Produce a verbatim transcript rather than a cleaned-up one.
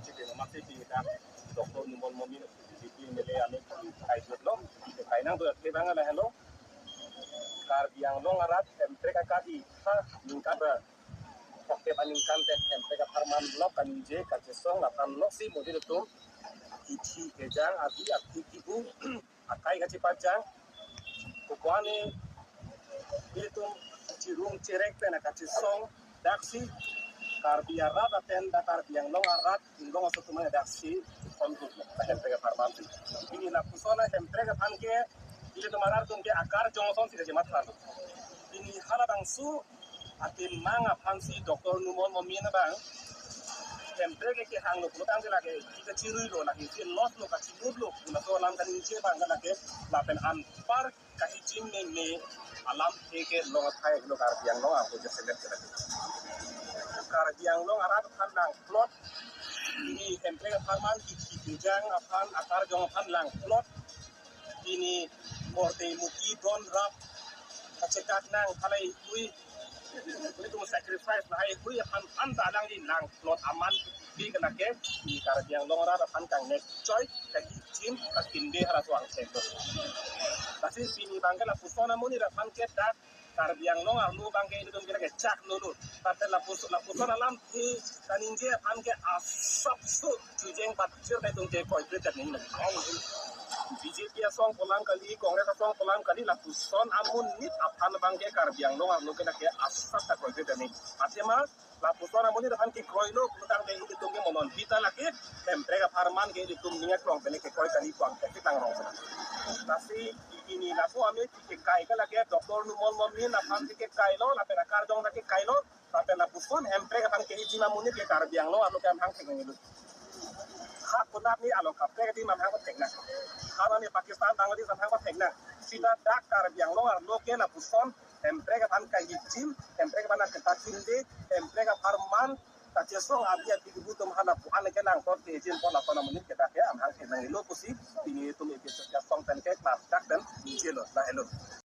Chike mama si pi dak Doctor Numal Momin, B J P M L A, ame kaijut lo, kainang do ke bang lahelo. Karbi Anglong arat Hemprek akadi ha ningkan ba, oke, aningkan te Hemprek apharman lok kaningje kachesong laphan lok si mo ilitum kithi kejang abi api kibu akai kachipajang. Kukuani ilitum chirung chirek pen kachesong daksi Karbi arat aten da Karbi Anglong arat inglong aso tumane daksi kon tu Hemprek apharman si. Pini lapuson Hemprek aphan ke ilitum arat atum ke akarjong ason si kachimatha lo. Pini hala bangso atim mang aphan si Doctor Numal Momin abang Hemprek ke hang lo pulo tangte lake kita chirui lo, lake si loss lo, kachimur lo, laso alam kaningje abang lake lapen anpar kahijim meme alam ke ke long athai lo Karbi Anglong apo je select ke lake. Karbi Anglong arat aphan nangplot, pini Hemprek apharman kithi kejang aphan akarjong aphan nangplot, pini korte muti don rap kachekak nang halai hui, ilitum sacrifice lahai hui aphan aphan ta alangli nangplot aman pi ke lake pini Karbi Anglong arat aphan kangnek choi kaki jin kakinde halaso angthek. Lasi pini abang ke lapuson amonit aphan ke dak Karbi Anglong arlo abang ke ilitum ke lake chak lolo. Tate lapus lapuson alam ke kaningje aphan ke asapso chujeng patchir na itum ke koi pre chat ning. B J P asong pu alam kali, Congress asong pu alam kali, lapuson amonit aphan abang ke Karbi Anglong arlo ke lake asap ta koi pre chat ning. Athema lapuson amonit aphan kekroi lo pulo tangte ilitum ke monon bita lake Hemprek apharman ke ilitum ning aklong pen kekroi kali puang ke tang rong. Lasi pini laso ame kekai ke lake Doctor Numal Momin aphan kekai lo, lapen akarjong lake kai lo, lapen lapuson Hemprek aphan kehijim amonit ke Karbi Anglong arlo ke amhang thek nangilo. Ha konat ni along kaprek adim amhang thek nang. Ha ni Pakistan, Bangladesh amhang thek nang. Sita dak Karbi Anglong arlo ke lapuson Hemprek aphan kahijim, Hemprek aphan keta kinde, Hemprek apharman kachesong abi api kibu atum halapu an ke nangplot kejin pon lapuson amonit ke dak ke amhang thek nangilo pusi pini itum episode ke song pen ke class dak pen ningje lo, lahelo.